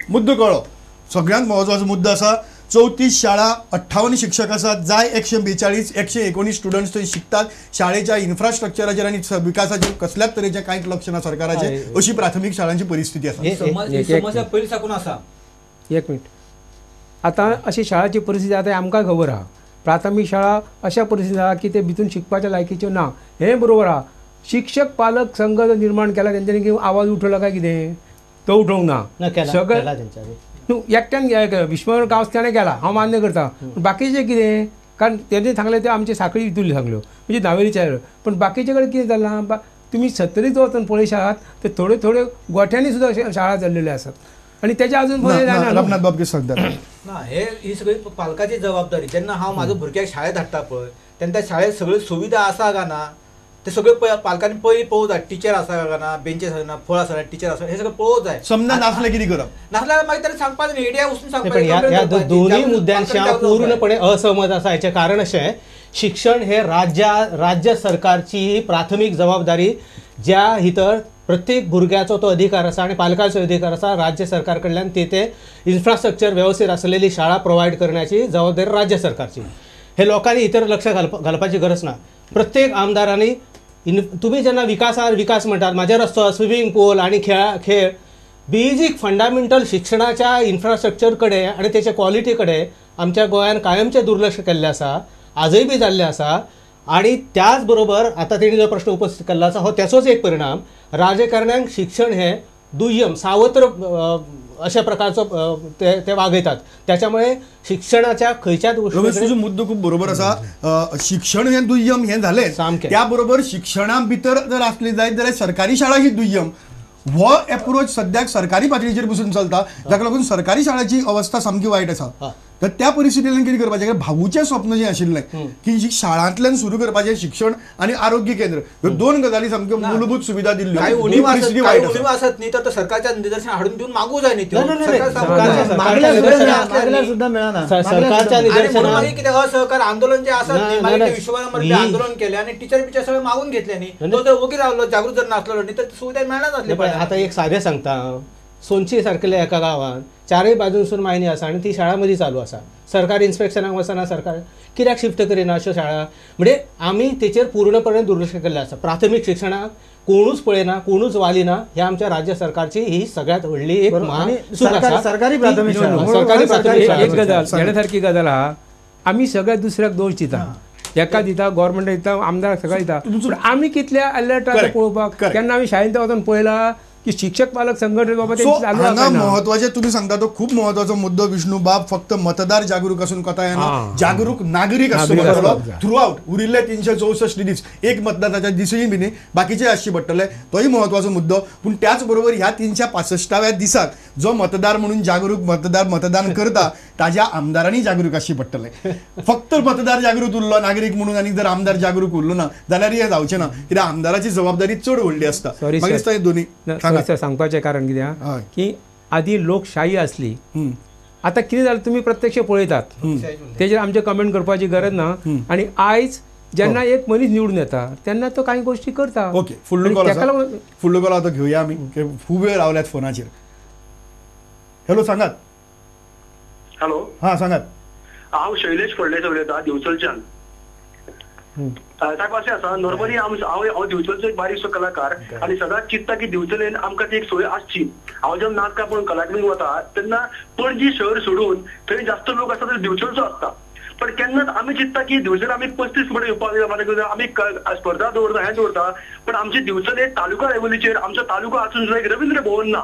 मुद्दो कळ्ळो. सगळ्यांत म्हत्वाचो मुद्दो आसा 34 शाळा 58 शिक्षक आसात, जाय 142 119 स्टुडंट्स थंय शिकतात. शाळेच्या इन्फ्रास्ट्रक्चराचेर आनी विकासाचेर कसल्याच तरेचें कांयच लक्ष ना सरकाराचें. अशी प्राथमीक शाळांची परिस्थिती आसा. समस्या पयलीं साकून आसा. एक मिनट, आतां अशी शाळाची परिस्थिती आतां आमकां खबर आहा. प्राथमीक शाळा अशा परिस्थिती आहा की ते भितून शिकपाच्या लायकीच्यो ना, हें बरोबर आहा. शिक्षक पालक संघ जो निर्माण केला तेंच्यांनी आवाज उठवला काय कितें, तो उठोवंक ना. सगळें न्हू एकट्यान विश्व गांवस ताणें केला, हांव मान्य करता. बाकीचें कितें, कारण तेणें सांगलें तें आमचे साखळी हितून सांगल्यो म्हणजे नावेलीच्या, पण बाकीचे कडेन कितें जालां, तुमी सत्तरीच वचून पळयशात तर थोड्यो थोड्यो गोठ्यांनी सुद्दां शाळा चल्लेल्यो आसात आनी तेच्या अजून रघुनाथ बाब कितें सांगता ना, हे ही सगळी पालकाची जबाबदारी. जेन्ना हांव म्हाजो भुरग्याक शाळेत धाडटा पळय तेन्ना त्या शाळेत सगळ्यो सुविधा आसा काय ना ते सगळे पालकांनी पयलीं पळोवंक जाय. टिचर आसा काय ना, बेंचेस आसा ना, फळ आसा ना, टिचर आसा, हे सगळें पळोवंक जाय. समजा नासलें कितें करप, नासल्यार मागीर ताणें सांगपाक जाय, एरिया वचून सांगपाक. दोन्ही मुद्द्यांशी हांव पूर्णपणे असहमत आसा. हाचें कारण अशें, शिक्षण हे राज्य सरकारची प्राथमीक जबाबदारी, ज्या भितर प्रत्येक भुरग्याचो तो अधिकार आसा आनी पालकाचो अधिकार आसा. राज्य सरकार कडल्यान ते इन्फ्रास्ट्रक्चर व्यवस्थित आसलेली शाळा प्रोवायड करण्याची जबाबदारी राज्य सरकारची. हे लोकांनी इतर लक्ष घालपाची गरज ना. प्रत्येक आमदारांनी तुम्ही जेन्ना विकासार विकास म्हणटात, म्हाजे रस्तो, स्विमींग पूल आनी खेळ, बेजीक फंडामेंटल शिक्षणाच्या इन्फ्रास्ट्रक्चर कडेन आनी तेच्या क्वॉलिटी कडेन आमच्या गोंयान कायमचें दुर्लक्ष केल्लें आसा, आजय बी जाल्लें आसा. आनी त्याच बरोबर आतां तेणी जो प्रश्न उपस्थित केल्लो आसा हो तेचोच एक परिणाम. राजकारण्यांक शिक्षण हें दुय्यम सावत्र अशा प्रकारचो ते वागयतात, त्याच्यामुळे शिक्षणाच्या खंयच्याच गोष्टी. तुजो मुद्दो खूब बरोबर आसा. शिक्षण हें दुय्यम हें जालें सामकें, त्या बरोबर शिक्षणा भितर जर आसली जायत जाल्यार सरकारी शाळा ही दुय्यम हो एप्रोच सद्याक सरकारी पातळीचेर बसून चलता, जाका लागून सरकारी शाळाची अवस्था सामकी वायट आसा. तर त्या परिस्थितींतल्यान कितें करपाचें, भाऊचें स्वप्न जें आशिल्लें की शाळांतल्यान सुरू करपाचें शिक्षण आनी आरोग्य केंद्र, ह्यो दोन गजाली सामक्यो मूलभूत सुविधा दिल्ल्यो. कांय उणीव आसत न्ही तर सरकारच्या निदर्शन हाडून दिवन मागूं जाय न्ही. सरकारच्या कितें असहकार आंदोलन जें आसत न्ही, मागीर ते विश्वभरामध्ये आंदोलन केलें आनी टिचर बिचर सगळें मागून घेतलें न्ही. तो जर ओगी रावलो, जागृत जर नासलो न्ही तर सुविधा मेळनाच आसली. आतां एक सादें सांगता, सोनची सारकेल्या एका गांवांत चारय बाजूनसून मायनी आसा आनी ती शाळा मदीं चालू आसा. सरकार इन्स्पेक्शनाक वचना, सरकार कित्याक शिफ्ट करिना अश्यो शाळा. म्हणजे आमी तेचेर पूर्णपणे दुर्लक्ष केल्लें आसा. प्राथमीक शिक्षणाक कोणूच पळयना, कोणूच वाली ना. ह्या आमच्या राज्य सरकारची ही सगळ्यांत व्हडली एक सरकारी प्राथमीक शाळा. एक गजाल घेण्यासारखी गजाल आहा, आमी सगळ्या दुसऱ्याक दोश दिता, एका दिता, गव्हर्मेंट दिता, आमदार सगळ्या दिता, पूण आमी कितल्या अलर्ट आसा पळोवपाक. केन्ना आमी शाळेंत वचून पळयला की शिक्षक पालक संघटन बाबा हांगा महत्वाचे तुम्ही सांगता तो खूप महत्वाचो मुद्दो विष्णू बाब. फक्त मतदार जागरूक असून कथा येना, जागरूक नागरीक आसचो पडटलो थ्रू आउट. उरिल्ले 364 दीस एक मतदानाच्या दिसूय बी न्ही, बाकीचे आसचे पडटले, तोय महत्वाचो मुद्दो. पूण त्याच बरोबर ह्या 365व्या दिसाक जो मतदार म्हणून जागरूक मतदार मतदान करता ताज्या आमदारांनी जागरूक आसचे पडटले. फक्त मतदार जागृत उरलो नागरीक म्हणून आनी जर आमदार जागरूक उरलो ना जाल्यार हें जावचें ना, कित्याक आमदाराची जबाबदारी चड व्हडली आसता. मागीर दिसता दोन्ही सांगपाचें कारण कितें की आदी लोकशाही आसली, आतां कितें जालें तुमी प्रत्यक्ष पळयतात, तेजेर आमचें कमेंट करपाची गरज ना. आनी आयज जेन्ना एक मनीस निवडून येता तेन्ना तो कांय गोश्टी करता. ओके, फुडलो कॉल, फुडलो कॉल आतां घेवया आमी, खूब वेळ रावल्यात फोनाचेर. हॅलो, सांगात. हॅलो, हां सांगात. हांव शैलेश फळदेस उलयतां दिवचलच्यान. साहेब अशें आसा, नॉर्मली हांव दिवचलचो एक बारीकसो कलाकार आनी सदांच चिंतता की दिवचलेन आमकां ती एक सोय आसची. हांव जेन्ना नाटकां पळोवन कलाकामीक वता तेन्ना पणजी शहर सोडून थंय जास्त लोक आसता ते दिवचलचो आसता. पण केन्नाच आमी चिंतता की दिवचल आमी 35 मडे येवपाक जाय, आमी स्पर्धा दवरता, हें दवरता, पण आमचे दिवचले तालुका लेवलीचेर आमचो तालुका आसून सुद्दां एक रवींद्र भवन ना,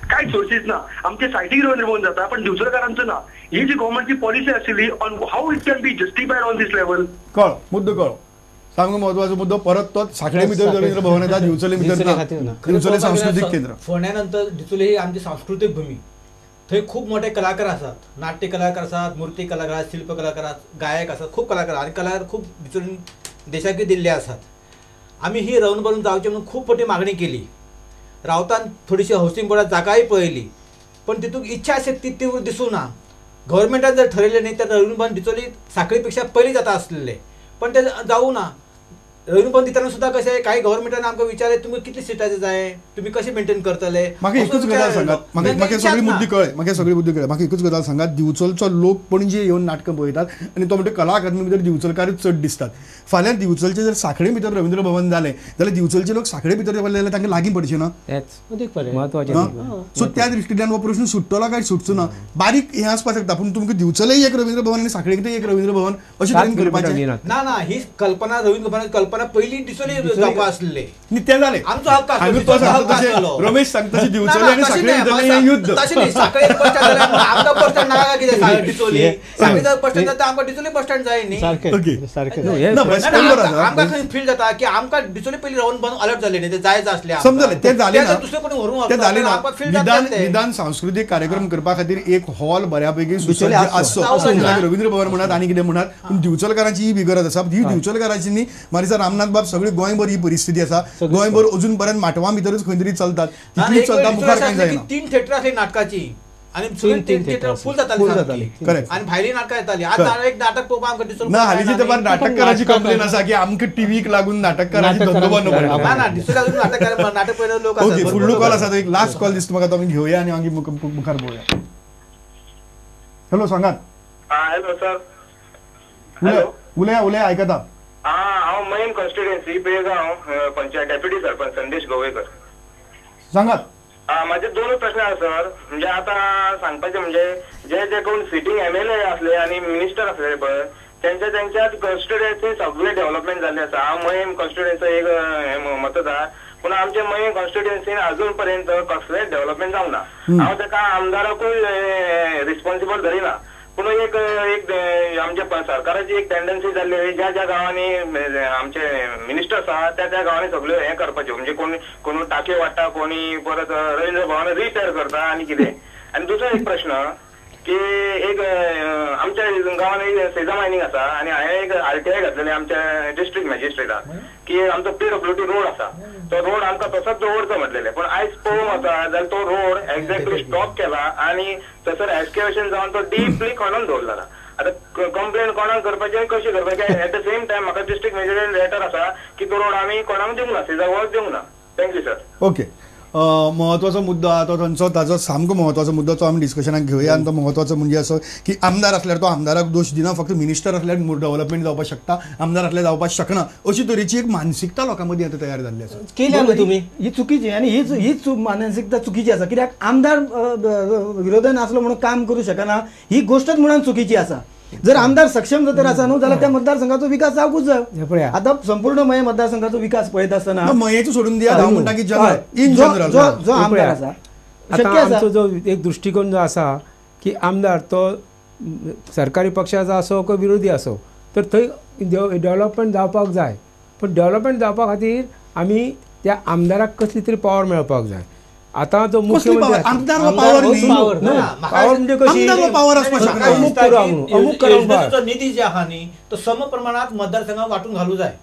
कांय सोर्सीस ना. आमचे सायटीक रवींद्र भवन जाता पण दिवचलकारांचो ना. ही जी गव्हर्मेंटची पॉलिसी आशिल्ली on how it can be justified on this level. कळ मुद्दो कळो, सामको महत्वाचो मुद्दो. परत तो साखळे भितर रवींद्र भवन येता, दिवचले भितर ना. दिवचले सांस्कृतीक केंद्र फोंड्या नंतर दिवचले ही आमची सांस्कृतीक भूमी. थंय खूब मोठे कलाकार आसात, नाट्य कलाकार आसात, मूर्ती कलाकार आसात, शिल्प कलाकार आसात, गायक आसात, खूब कलाकार आनी कलाकार खूब दिवचले देशाकूय दिल्ले आसात. आमी ही रवींद्र भवन जावचें म्हणून खूब फावटी मागणी केली. रावतान थोडीशी हावसिंग बोर्डात जागाय पळयली, पण तितूंत इच्छाशक्ती तीव्र दिसूं ना. गव्हर्मेंटान जर ठरयलें न्ही तर रवींद्र भवन दिवचले साखळी पेक्षा पयलीं जाता आसलें, पण ते जावूं ना. रवींद्र भवन दितना सुद्दां कशें काही गव्हर्मेंटान आमकां विचारलें तुमी कितली सिटां जाय, तुमी कशें मेंटेन करतले. म्हाका एकूच गजाल सांगात, म्हाका सगळी बुद्धी कळ्ळें, म्हाका सगळी बुद्धी कळ्ळें, म्हाका एकूच गजाल सांगात, दिवचलचो लोक पणजे येवन नाटकां पळयतात आनी तो म्हणटा कला अकादमी भितर दिवचलकारच चड दिसतात. फाल्यां दिवचलचे जर साखळे भितर रवींद्र भवन जालें जाल्यार दिवचलचे लोक साखळे भितर गेले जाल्यार तांकां लागीं पडचें ना, म्हत्वाचें. सो त्या दृश्टींतल्यान हो प्रश्न सुट्टलो काय सुटचो ना बारीक हें आसपाक शकता, पूण तुमकां दिवचलय एक रवींद्र भवन आनी साखळेकय एक रवींद्र भवन अशें तरेन करपाचें ना. ना, ही कल्पना रवींद्र भवनाची कल्पना पयलीं दिसोली जावपा आसले, तें जालें. आमचो हक्क आसलो. रमेश सांगता तशें दिवचले आनी साखळे भितरलें युद्ध. तशें न्ही, साखळे बस स्टँड जाल्यार आमकां बस स्टँड नाका कितें डिचोली, साखळे बस स्टँड जाता आमकां डिचोली बस स्टँड जाय न्ही. सारकें आमकां खंय फील जाता की आमकां डिचोली पयलीं रावन बंद अलर्ट जालें न्ही, तें जायच आसलें. समजलें, तें जालें ना, दुसरें कोणी व्हरूंक तें जालें ना. निदान सांस्कृतीक कार्यक्रम करपा खातीर एक हॉल बऱ्यापैकी सुसज्ज आसचो, रवींद्र भवन म्हणात आनी कितें म्हणात, पूण दिवचलकारांची ही बी गरज आसा. ही दिवचलकारांची न्ही, म्हाका दिसता रामनाथ बाब सगळी गोंयभर ही परिस्थिती आसा. गोंयभर अजून पर्यंत माटवा भितरूच खंय तरी चलतात, तितलीच चलता, मुखार कांय जायना. 3 थिएटर आसली नाटकाची आनी 3 थिएटर फूल जाताली, करेक्ट, आनी भायली नाटकां येताली. आतां एक नाटक पळोवपाक आमकां दिसलो ना. हालींच्या तेंपार नाटककाराची कंप्लेन आसा की आमकां टीव्हीक लागून नाटककाराची धंदो बंद पडला. ना ना, दिसलो अजून नाटककार नाटक पळयले लोक. ओके, फुडलो कॉल आसा, तो एक लास्ट कॉल दिसता म्हाका, तो आमी घेवया आनी मागीर मुखार पळोवया. हॅलो, सांगात. हॅलो सर, उलया उलया, आयकता. हांव मयेम कॉन्स्टिट्युएन्सी बेळगांव पंचायत डेप्युटी सरपंच संदेश गोवेकर. सांगात. म्हाजे दोन प्रश्न आसा सर. म्हणजे आतां सांगपाचें म्हणजे जे जे कोण सिटींग MLA आसले आनी मिनिस्टर आसले पळय तेंच्या तेंच्याच कॉन्स्टिट्युएन्सी सगळे डेव्हलपमेंट जाल्ले आसा. हांव मयेम कॉन्स्टिट्युएन्सी एक मतदार, पूण आमच्या मयेम कॉन्स्टिट्युएन्सीन अजून पर्यंत कसलेंच डेव्हलपमेंट जावंक ना. हांव तेका आमदाराकूय रिस्पॉन्सिबल धरिना, पूण एक एक आमच्या सरकाराची एक टेंडन्सी जाल्ली ज्या ज्या गांवांनी आमचे मिनिस्टर्स आहा त्या त्या गांवांनी सगळ्यो हें करपाच्यो, म्हणजे कोण कोण टाकयो वाडटा, कोणी परत रवींद्र भवन रिपेर करता आनी कितें. आनी दुसरो एक प्रश्न की एक आमच्या गांवांत एक सेजा मायनींग आसा आनी हांवें एक RTI घातलेलें आमच्या डिस्ट्रिक्ट मॅजिस्ट्रेटाक की आमचो PWD road आसा तो रोड आमकां तसोच दवरचो म्हटलेलें, पूण आयज पळोवंक वता जाल्यार तो रोड एक्झॅक्टली स्टॉप केला आनी थंयसर एक्सकेवेशन जावन तो डिपली खणून दवरला. आतां कंप्लेन कोणाक करपाची आनी कशी करपाची? एट the same time म्हाका डिस्ट्रिक्ट मॅजिस्ट्रेट लेटर आसा की तो रोड आमी कोणाक दिवंक ना, सेजा वच दिवंक ना. Thank you sir. Okay, महत्वाचो मुद्दो आहा तो तांचो, ताजो सामको महत्वाचो मुद्दो तो आमी डिस्कशनाक घेवया. आनी तो महत्वाचो म्हणजे असो की आमदार आसल्यार तो आमदाराक दोश दिना, फक्त मिनिस्टर आसल्यार डेव्हलपमेंट जावपाक शकता, आमदार आसल्यार जावपाक शकना, अशी तरेची एक मानसिकता लोकां मदीं आतां तयार जाल्ली आसा. केल्या न्हू तुमी ही चुकीची, आनी हीच मानसिकता चुकीची आसा. कित्याक आमदार विरोधान आसलो म्हणून काम करूं शकना ही गोश्टच म्हणून चुकीची आसा. जर आमदार सक्षम जर आसा न्हू जाल्यार त्या मतदारसंघाचो विकास जावकूच जाय. आतां संपूर्ण मये मतदारसंघाचो विकास पळयत आसतना मयेचो सोडून दिया, हांव म्हणटा की जनरल इन जनरल जो आमदार आसा आतां आमचो जो एक दृश्टिकोन जो आसा की आमदार तो सरकारी पक्षाचो आसो किंवा विरोधी आसो तर थंय डेव्हलपमेंट जावपाक जाय, पूण डेव्हलपमेंट जावपा खातीर आमी त्या आमदाराक कसली तरी पावर मेळपाक जाय. आतां जो मुख्यमंत्री आमदार पावर म्हणजे कशी अमुक अमुक करूं निधी जे आहा न्ही तो सम प्रमाणात मतदारसंघाक वांटून घालूं जाय.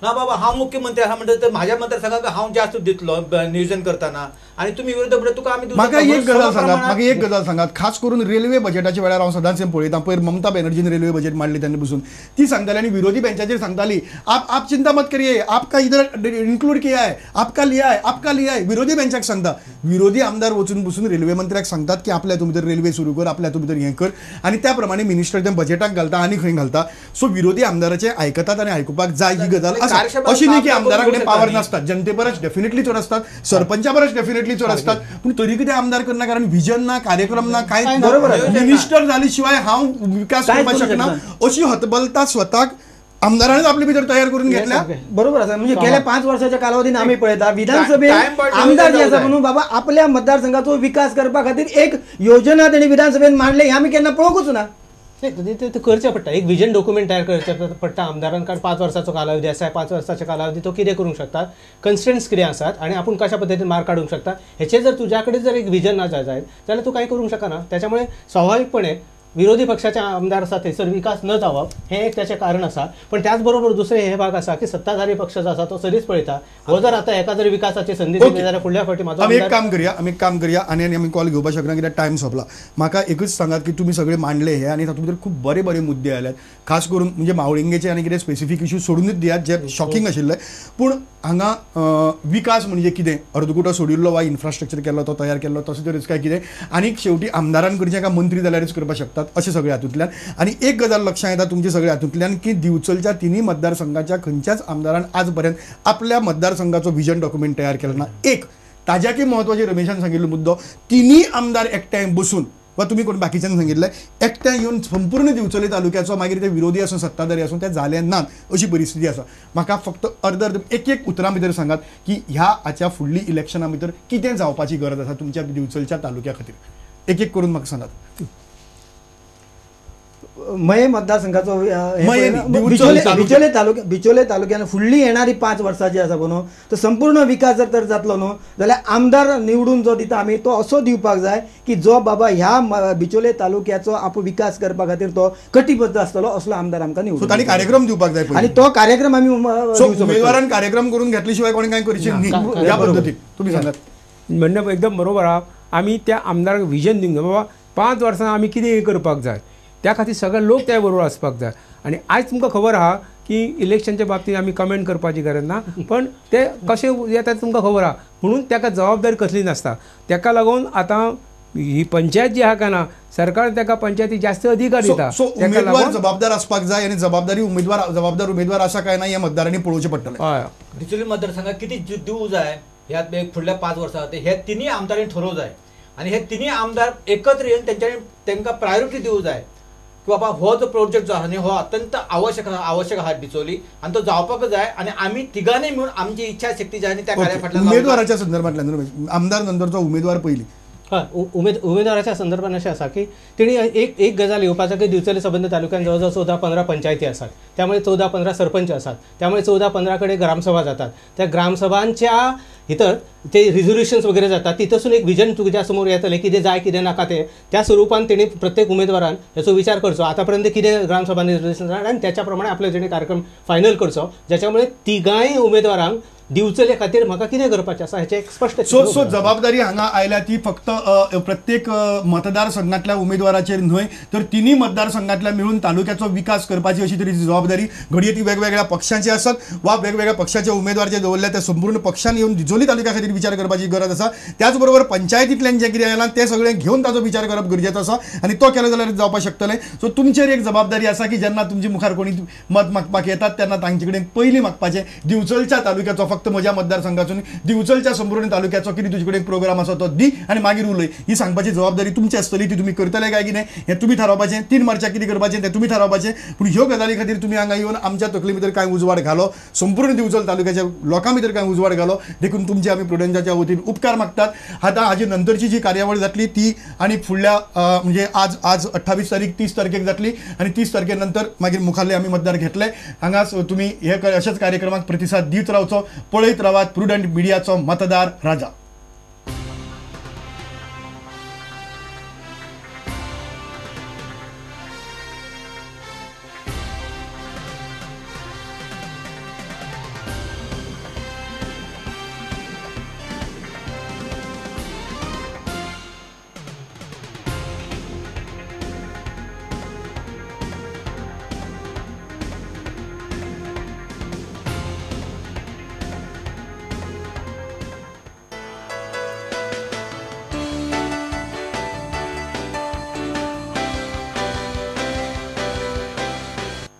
ना बाबा हांव मुख्यमंत्री आसा म्हणटा म्हाज्या मतदारसंघाक हांव जास्त दितलो नियोजन करतना आनी तुमी विरोध म्हणटा तुका आमी. म्हाका एक गजाल सांगात, म्हाका एक गजाल सांगात, खास करून रेल्वे बजेटाच्या वेळार हांव सदांच पळयता, पयर ममता बॅनर्जीन रेल्वे बजेट मांडली तेन्ना बसून ती सांगताली आनी विरोधी बेंचाचेर सांगताली आप चिंता मत करिये, आपका इधर इन्क्लूड किया है, आपका लिया है, आपका लिया है. विरोधी बेंचाक सांगता, विरोधी आमदार वचून बसून रेल्वे मंत्र्याक सांगतात की आपल्या तुमी भितर रेल्वे सुरू कर, आपल्या तुमी भितर हें कर, आनी त्या प्रमाणे मिनिस्टर तें बजेटाक घालता आनी खंय घालता. सो विरोधी आमदाराचें आयकतात आनी आयकुपाक जाय ही गजाल. अशी न्ही की आमदारा कडेन पावर नासतात, जनते परस डेफिनेटली चड असतात, सरपंचा परस डेफिनेटली चड असतात, पूण तरी कितें आमदार करना, कारण विजन ना, कार्यक्रम ना, कांय मिनिस्टर जाले शिवाय हांव विकास करपाक शकना अशी हतबलता स्वताक आमदारानच आपले भितर तयार करून घेतल्या. बरोबर आसा. म्हणजे गेल्या 5 वर्साच्या कालावधीन आमी पळयता विधानसभेत आमदार जे आसा म्हणून बाबा आपल्या मतदारसंघाचो विकास करपा खातीर एक योजना तेणी विधानसभेत मांडले हें आमी केन्ना पळोवंकूच ना. ते करचें पडटा, एक विजन डॉक्युमेंट तयार करचें पडटा आमदारान, कारण 5 वर्साचो कालावधी आसा, 5 वर्साच्या कालावधी तो कितें करूंक शकता, कन्स्ट्रंट्स कितें आसात आनी आपूण कशा पद्दतीन मार्क काडूंक शकता, हेचेर जर तुज्या कडेन जर एक विजन ना जायत जाल्यार तूं कांय करूंक शकना. त्याच्यामुळे स्वाभाविकपणे विरोधी पक्षाचे आमदार आसा थंयसर विकास न जावप हें एक ताचें कारण आसा. पण त्याच बरोबर दुसरें हे भाग आसा की सत्ताधारी पक्ष जो आसा तो सदींच पळयता हो जर आतां हेका जर विकासाची संदी दिली जाल्यार फुडल्या फावटी म्हाजो आमी एक काम करया, आमी एक काम करया आनी आनी आमी कॉल घेवपाक शकना कित्याक टायम सोंपला. म्हाका एकूच सांगात की तुमी सगळे मांडले हे आनी तातूंत भितर खूब बरे बरे मुद्दे आयल्यात, खास करून म्हणजे मावळिंगेचे आनी कितें स्पेसिफीक इशू सोडूनच दियात जे शॉकिंग आशिल्ले. पूण हांगा विकास म्हणजे कितें, अर्दकुटो सोडिल्लो वा इन्फ्रास्ट्रक्चर केल्लो तो तयार केल्लो तसो तरेच काय कितें, आनी शेवटी आमदारान करचें काय मंत्री जाल्यारच करपाक शकतात अशें सगळें हातूंतल्यान. आनी एक गजाल लक्षांत येता तुमचे सगळे हातूंतल्यान की दिवचलच्या तिनूय मतदारसंघाच्या खंयच्याच आमदारान आज पर्यंत आपल्या मतदारसंघाचो विजन डॉक्युमेंट तयार केलो ना. एक ताज्याकय म्हत्वाचें रमेशान सांगिल्लो मुद्दो, तिनूय आमदार एकठांय बसून वा तुमी कोण बाकीच्यान सांगिल्लें एकठांय येवन संपूर्ण दिवचले तालुक्याचो मागीर ते विरोधी आसूं सत्ताधारी आसूं ते जाले नात अशी परिस्थिती आसा. म्हाका फक्त अर्द अर्द एक एक उतरां भितर सांगात की ह्या हाच्या फुडली इलेक्शना भितर कितें जावपाची गरज आसा तुमच्या दिवचलच्या तालुक्या खातीर, एक एक करून म्हाका सांगात. मये मतदारसंघाचो बिचोले तालुक्यान फुडली येणारी 5 वर्सां जी आसा न्हू तो संपूर्ण विकास जर तर जातलो न्हू जाल्यार आमदार निवडून जो दिता आमी तो असो दिवपाक जाय की जो बाबा ह्या बिचोले तालुक्याचो आप विकास करपा खातीर तो कटिबद्ध आसतलो असलो आमदार आमकां निवडून तांणी कार्यक्रम दिवपाक जाय आनी तो कार्यक्रम आमी उमेदवारान कार्यक्रम करून घेतले शिवाय कोणी काय करचें न्ही ह्या पद्दतीन. तुमी सांगात. म्हणणें एकदम बरोबर आहा. आमी त्या आमदाराक विजन दिवंक जाय बाबा 5 वर्सां आमी कितें करपाक जाय, त्या खातीर सगळे लोक त्या बरोबर आसपाक जाय. आनी आयज तुमकां खबर आहा की इलेक्शनच्या बाबतींत आमी कमेंट करपाची गरज ना, पण ते कशें येता तुमकां खबर आहा, म्हणून ताका जबाबदारी कसली नासता. ताका लागून आतां ही पंचायत जी आहा काय ना सरकार ताका पंचायती जास्त अधिकार दिता. उमेदवार जबाबदार आसपाक जाय आनी जबाबदारी उमेदवार जबाबदार उमेदवार आसा काय ना हें मतदारांनी पळोवचें पडटलें. हय, दिवचले मतदारसंघात कितें दिवूं जाय ह्या फुडल्या 5 वर्सां खातीर हे तिनूय आमदारांनी ठरोवंक जाय आनी हे तिनूय आमदार एकत्र येवन तेंच्यांनी तांकां प्रायोरिटी दिवूं जाय की बाबा हो जो प्रोजेक्ट जो आसा न्ही हो अत्यंत आवश्यक आवश्यक आसा डिचोली आनी तो जावपाक जाय आनी आमी तिगांनी मेळून आमची इच्छा शक्ती जी आसा त्या कार्या फाटल्यान. उमेदवाराच्या संदर्भांतल्यान आमदार नंतरचो उमेदवार पयलीं. हय, उमेदवाराच्या संदर्भात अशें आसा की तेणी एक एक गजाल येवपाचो की दिवचले संबंद तालुक्यान जवळ जवळ 14-15 पंचायती आसात, त्यामुळे 14-15 सरपंच आसात, त्यामुळे 14-15 कडेन ग्रामसभा जातात, त्या ग्रामसभांच्या भितर ते रिझोल्युशन्स वगैरे जातात, तिथसून एक विजन तुज्या समोर येतलें कितें जाय कितें नाका तें, त्या स्वरुपान तेणी प्रत्येक उमेदवारान हेचो विचार करचो आतां पर्यंत कितें ग्रामसभांनी रिझोल्युशन जालां आनी त्याच्या प्रमाणे आपलो तेणी कार्यक्रम फायनल करचो, ज्याच्यामुळे तिगांय उमेदवारांक दिवचले खातीर म्हाका कितें करपाचें आसा हेचें एक स्पश्ट. सो सो जबाबदारी हांगा आयल्या ती फक्त प्रत्येक मतदारसंघातल्या उमेदवाराचेर न्हय तर तिनूय मतदारसंघातल्या मेळून तालुक्याचो विकास करपाची अशी तरेची जबाबदारी घडये ती वेगवेगळ्या पक्षांची आसत वा वेगवेगळ्या पक्षाचे उमेदवार जे दवरल्या त्या संपूर्ण पक्षान येवन दिवचले तालुक्या खातीर विचार करपाची गरज आसा. त्याच बरोबर पंचायतींतल्यान जें कितें आयलां तें सगळें घेवन ताचो विचार करप गरजेचो आसा आनी तो केलो जाल्यार जावपाक शकतलें. सो तुमचेर एक जबाबदारी आसा की जेन्ना तुमचे मुखार कोणी मत मागपाक येतात तेन्ना तांचे कडेन पयलीं मागपाचें दिवचलच्या तालुक्याचो फक्त म्हज्या मतदारसंघाचो दिवचलच्या संपूर्ण तालुक्याचो कितें तुजे कडेन प्रोग्राम आसा तो दी आनी मागीर उलय, ही सांगपाची जबाबदारी तुमची आसतली. ती तुमी करतले काय कितें हें तुमी थारावपाचें, 3 मार्चाक कितें करपाचें तें तुमी थारावपाचें. पूण ह्यो गजाली खातीर तुमी हांगा येवन आमच्या तकले भितर कांय उजवाड घालो, संपूर्ण दिवचल तालुक्याच्या लोकां भितर कांय उजवाड घालो, देखून तुमचे आमी प्रुडन्साच्या वतीन उपकार मागतात. आतां हाजी नंतरची जी कार्यावळ जातली ती आनी फुडल्या म्हणजे आज आज 28 तारीख 30 तारखेक जातली आनी 30 तारखे नंतर मागीर मुखारले आमी मतदार घेतले. हांगा तुमी हे अशाच कार्यक्रमाक प्रतिसाद दीत रावचो, पळयत रावात प्रुडंट मिडियाचो मतदार राजा.